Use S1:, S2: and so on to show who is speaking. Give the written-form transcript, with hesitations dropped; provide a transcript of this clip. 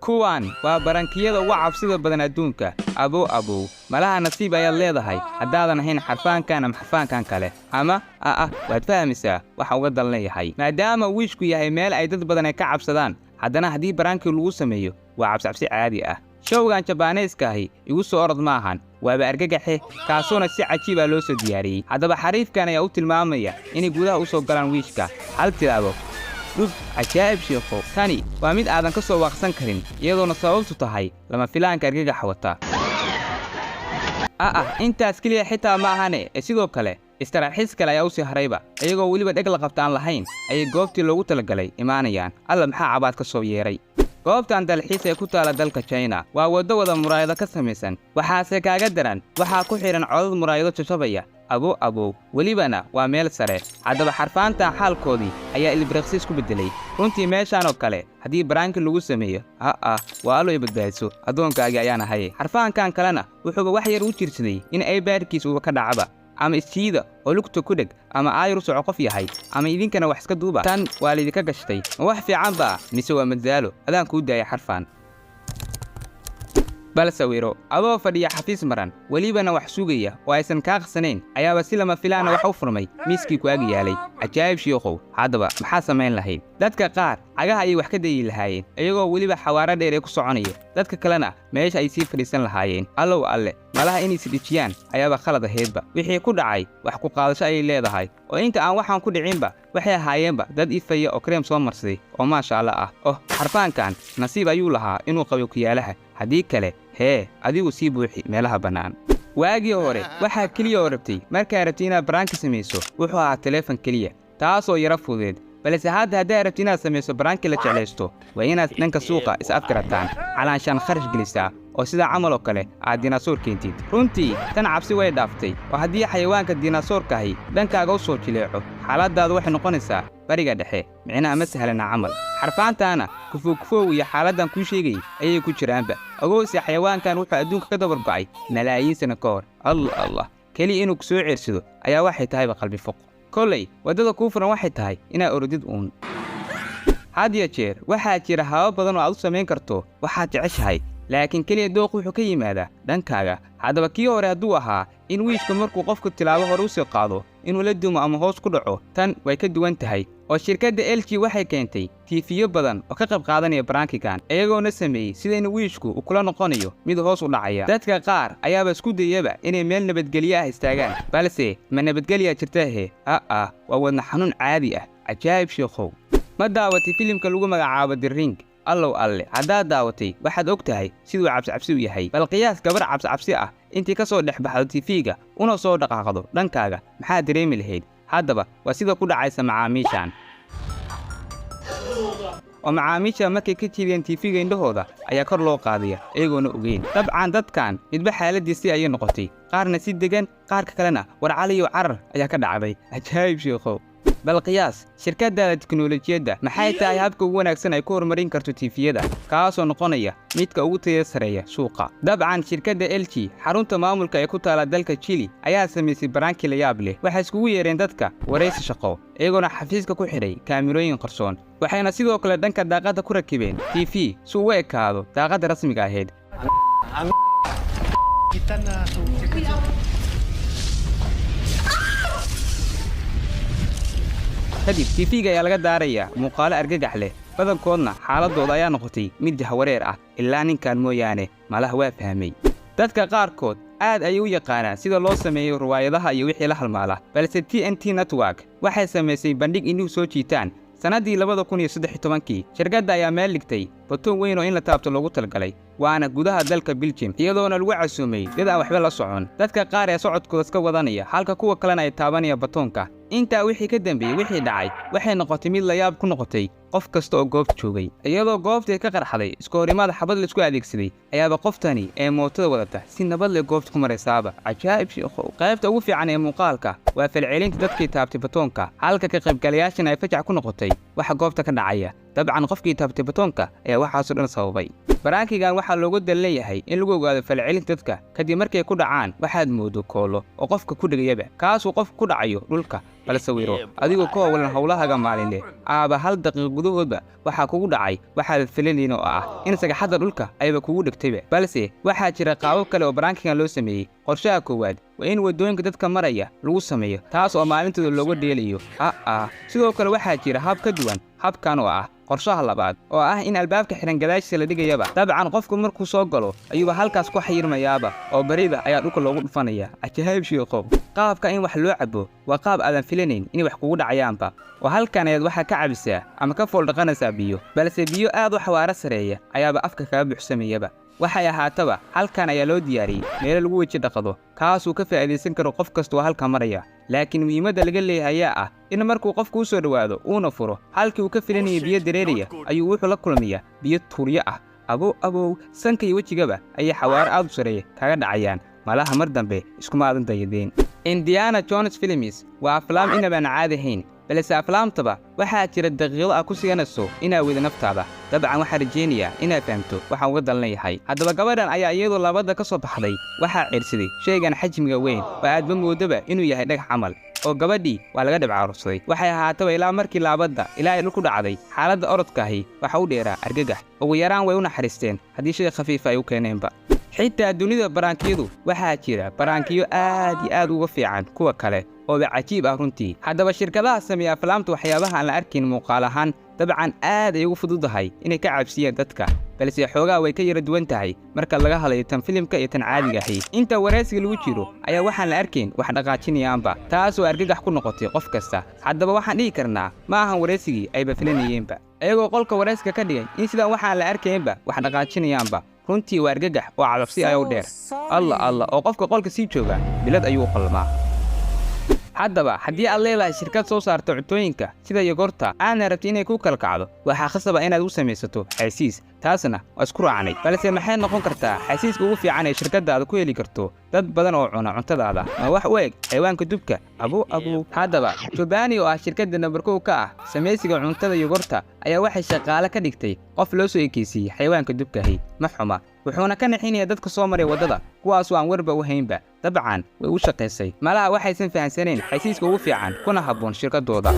S1: Kuwan waa prankiyada ugu cabsida badan adduunka. Abow abow, malaha nasiib ayaad leedahay haddaadan ahayn xarfaankan ama xarfaankan kale ama waad fahmaysaa waxa uga dan leeyahay. Maadaama wiishku yahay meel ay dad badan ay ka cabsadaan, haddana haddii prankii lagu sameeyo waa cabsicabsi caadi ah. Showgan Jabaanayska ahi igu soo orod ma ahan, waaba argagaxe, kaasuuna si cajiib ah loo soo diyaariyey. Haddaba xariifkan ayaa u tilmaamaya inay gudaha u soo galaan wiishka. Hal tilaabo, dhub! Cajaa'ib shiikhow, tani waa mid aadan ka soo waaqsan karin, iyadoona sababtu tahay lama filaanka argagaxa wata. Intaas keliya xitaa ma ahane, ee sidoo kale istaraaxiis kale ayaa u sii harayba. Iyagoo weliba dheg la qabta aan lahayn ayay goobtii loogu talagalay imaanayaan. Alla, maxaa cabaad ka soo yeeray! Goobtan dalxiis ee ku taala dalka China waa waddo wada muraayado ka samaysan. Waxaase kaaga daran, waxaa ku xidhan codad muraayado jajabaya. Abow abow, welibana waa meel sare. Haddaba xarfaantan xaalkoodii ayaa ilbiriqsiis ku beddelay. Runtii meeshaan oo kale haddii pranki lagu sameeyo, waa allo i badbaadiso, addoonkaagii ayaan ahaye. Xarfaankan kalena wuxuuba wax yar u jirsaday in iPadkiis uuba ka dhacaba, ama isjiida oo lugta ku dheg, ama aayar u soco qof yahay, ama idinkana wax iska duuba. Tan waa laydinka gashtay. Ma wax fiican baa mise waa madadaalo? Adaan kuu daaya, xarfaan. Bal sawiro adoo fadhiya xafiis maran, welibana wax sugaya oo aysan kaa qasanayn, ayaaba si lama filaana wax u furmay miiskii ku ag yaalay. Cajaa'ib shiikhow, haddaba maxaa samayn lahayd? Dadka qaar cagaha ayay wax ka dayi lahaayeen, iyagoo weliba xawaaro dheer ee ku soconaya. Dadka kalena meesha ay sii fadhiisan lahaayeen. Allow alle, malaha inay isdhijiyaan ayaaba khalad ahaydba. Wixii ku dhacay wax ku qaadasho ayay leedahay, oo inta aan waxaan ku dhicinba waxay ahaayeenba dad ifaya oo kareem soo marsaday oo maasha Allah ah. Oh, xarfaankan nasiib ayuu lahaa inuu qabo kiyaalaha. Haddii kale hee, adigu sii buuxi meelaha bannaan. Waagii hore waxaa keliya oo rabtay markaa rabtay inaad pranka samayso wuxuu ahaa taleefon keliya, taasoo yaro fududeed. Balse hadda haddaa rabti inaad samayso pranki la jeclaysto, waa inaad dhanka suuqa is afgarataan, calaanshaan kharash gelisaa, oo sidaa camal oo kale aad dinosaur keentid. Runtii tan cabsi way dhaaftay, oo haddii xayawaanka dinosaurkaahi dhankaaga u soo jileeco, xaaladdaadu waxay noqonaysaa Bariga Dhexe. Micnaha ma sahlana camal. Xarfaantaana kufowkufow iyo xaaladdan kuu sheegayay ayay ku jiraanba. Ogowse xayawaankan wuxuu adduunka ka dabargo'ay malaayiin sano ka hor. Allah allah, keliya inuu ku soo ceersado ayaa waxay tahayba qalbi foq. Kolley waddada kuu furan waxay tahay inaad orodid uun. Had ya jeer waxaa jira habab badan oo aad u samayn karto waxaad jeceshahay, laakiin keliya dooq wuxuu ka yimaadaa dhankaaga. Haddaba kii hore hadduu ahaa in wiishka markuu qofku tilaabo hore u sii qaado inuu la dumo ama hoos ku dhaco, tan way ka duwan tahay, oo shirkadda LG waxay keentay TVyo badan oo ka qayb qaadanaya prankigan, iyagoona sameeyey sida in wiishku uu kula noqonayo mid hoos u dhacaya. Dadka qaar ayaaba isku dayaba inay meel nabadgelyo ah istaagaan, balse ma nabadgelyaa jirtahe? Waa wadna xanuun caadi ah. Cajaa'ib sheekhow, ma daawatay filimka lagu magacaabo The Ring? Allow alle, haddaad daawatay waxaad og tahay siduu cabsicabsi u yahay. Bal qiyaas gabar cabsicabsi ah intii ka soo dhex baxdo TVga una soo dhaqaaqdo dhankaaga, maxaad dareemi lahayd? Haddaba waa sida ku dhacaysa macaamiishan, oo macaamiisha markay ka jiideen TVga indhahooda ayaa kor loo qaadaya iyagoona ogeyn. Dabcan dadkan midba xaaladiisii ayay noqotay, qaarna si degan, qaarka kalena war caliyo carar ayaa ka dhacday. Cajaa'ib sheekhow, bal qiyaas shirkaddaada tiknolojiyadda maxay tahay habka ugu wanaagsan ay ku horumarin karto TVyada, kaasoo noqonaya midka ugu taya sareeya suuqa? Dabcan shirkadda LG xarunta maamulka ee ku taala dalka Chili ayaa samaysay pranki la yaab leh. Waxay iskugu yeereen dadka waraysi shaqo, iyagoona xafiiska ku xidhay kaamirooyin qarsoon. Waxayna sidoo kale dhanka daaqadda ku rakibeen TV si uu u ekaado daaqadda rasmiga ahayd.
S2: Kita na so
S1: Kadib TVga ayaa laga daarayaa muuqaalo argagax leh. Badankoodna xaaladooda ayaa noqotay mid jahwareer ah, ilaa ninkan mooyaane, malaha waa fahmay. Dadka qaarkood aad ayay u yaqaanaan sida loo sameeyo riwaayadaha iyo wixii la halmaala, balse TNT Network waxay samaysay bandhig indhuhu soo jiitaan. Sannaddii 2013kii shirkadda ayaa meel dhigtay batoon weyn oo in la taabto loogu talagalay, waana gudaha dalka Biljim, iyadoona lagu casuumay dad aan waxba la socon. Dadka qaar ee socodkooda iska wadanaya, halka kuwa kalena ay taabanaya batoonka. Intaa wixii ka dambeeyey wixii dhacay waxay noqotay mid layaab ku noqotay qof kasta oo goobta joogay, iyadoo goobtii ka qarxaday isku horimaad xabad laisku adeegsaday. Ayaaba qoftani ee mootada wadata si nabad leh goobta ku maraysaaba. Cajaa'ib shiikhow, qaybta ugu fiican ee muuqaalka waa falcelinta dadkii taabtay batoonka, halka ka qaybgalayaashana ay fajac ku noqotay waxa goobta ka dhacaya. Dabcan qofkii taabtay batoonka ayaa waxaasoo dhan sababay. Prankigan waxaa looga dan leeyahay in lagu ogaado falcelinta dadka kadib markay ku dhacaan waxaad moodo koolo oo qofka ku dhegayaba, kaasuu qofku ku dhacayo dhulka. Bal sawiro adigoo ka howlan howlahaga maalinle, aaba hal daqiiq gudahoodba waxaa kugu dhacay waxaad filanayn oo ah in sagaxadda dhulka ayba kugu dhegtayba. Balse waxaa jira qaabab kale oo prankigan loo sameeyey. Qorshaha koowaad waa in waddooyinka dadka maraya lagu sameeyo, taas oo maalintooda looga dheelayo. Sidoo kale waxaa jira hab ka duwan habkan oo ah qorshaha labaad, oo ah in albaabka xihan gadaashiisa la dhigayaba. Dabcan qofku markuu soo galo ayuuba halkaas ku xayirmayaaba, oo beriba ayaa dhulka loogu dhufanaya. Cajaayib shiikhow! Qaabka in wax loo cabo waa qaab aadan filanayn inay wax kugu dhacayaanba, oo halkan ayaad waxaa ka cabisaa ama ka fooldhaqanaysaa biyo, balse biyo aad u xawaaro sareeya ayaaba afka kaga buuxsamayaba. Waxay ahaataba, halkan ayaa loo diyaariyey meelo lagu weji dhaqdo, kaasuu ka faa'iidaysan karo qof kastoo halka maraya. Laakiin muhiimadda laga leeyahay ayaa ah in markuu qofku u soo dhowaado uuna furo, halkii uu ka filanayay biyo dareeraya ayuu wuxuu la kulmayaa biyo tuuryo ah. Abow abow, sanka iyo wejigaba ayay xawaaro aad u sareeya kaga dhacayaan. Malaha mar dambe iskuma aadan dayadeen. Indiana Jones Films waa aflaam inabaan caadi ahayn, balse aflaamtaba waxaa jira daqiiqado aad ku siganayso inaad weydo naftaada. Dabcan waxaan rajaynayaa inaad fahamto waxaan uga dalinayahay. Haddaba gabadhan ayaa iyadoo labada ka soo baxday waxaa ceersaday shaygan xajmiga weyn oo aadba moodaba inuu yahay dhagax camal, oo gabadhii waa laga dhibcaarursaday. Waxay ahaataba, ilaa markii laabadda ilaa ay dhulku dhacday, xaaladda orodkaahi waxa u dheeraa argagax. Ugu yaraan way u naxariisteen haddii shay khafiifa ay u keeneenba. Xitaa dunida prankiyadu waxaa jira prankiyo aad iyo aad uga fiican kuwa kale, ooba cajiib ah runtii. Haddaba shirkadaha sameeya aflaamta waxyaabaha aan la arkayn muuqaal ahaan dabcan aad ay ugu fududahay inay ka cabsiyaan dadka, balse xoogaa way ka yara duwan tahay marka laga hadlayo tan filimka iyo tan caadiga ahi. Inta waraysiga lagu jiro ayaa waxaan la arkayn wax dhaqaajinayaanba, taasoo argagax ku noqotay qof kasta. Haddaba waxaan dhihi karnaa ma ahan waraysigii ayba filanayeenba, iyagoo qolka waraysiga ka dhigay in sidaan waxaan la arkaynba wax dhaqaajinayaanba. Runtii waa argagax oo cabsi ayaa u dheer. Allah Allah, oo qofka qolka sii jooga bilad ayuu u qalmaa. Haddaba haddii aad leedahay shirkad soo saarta cuntooyinka sida yogurta, aadna rabti inay ku kala kacdo, waxaa khasaba inaad u samaysato xaysiis. Taasna waa isku raacnay, balse maxay noqon kartaa xaysiiska ugu fiican ee shirkaddaada ku heli karto dad badan oo cuna cuntadaada? Ma wax u eg xayawaanka dubka? Abow abow! Haddaba Chobani oo ah shirkadda number 1 ka ah samaysiga cuntada yogurta ayaa waxay shaqaale ka dhigtay qof loo soo ekeysiiyey xayawaanka dubkahi. Ma xuma, wuxuuna ka naxinayaa dadka soo maray waddada, kuwaasoo aan warba u haynba. Dabcan way u shaqaysay. Malaha waxaysan fahamsanayn xaysiiska ugu fiican kuna habboon shirkaddooda.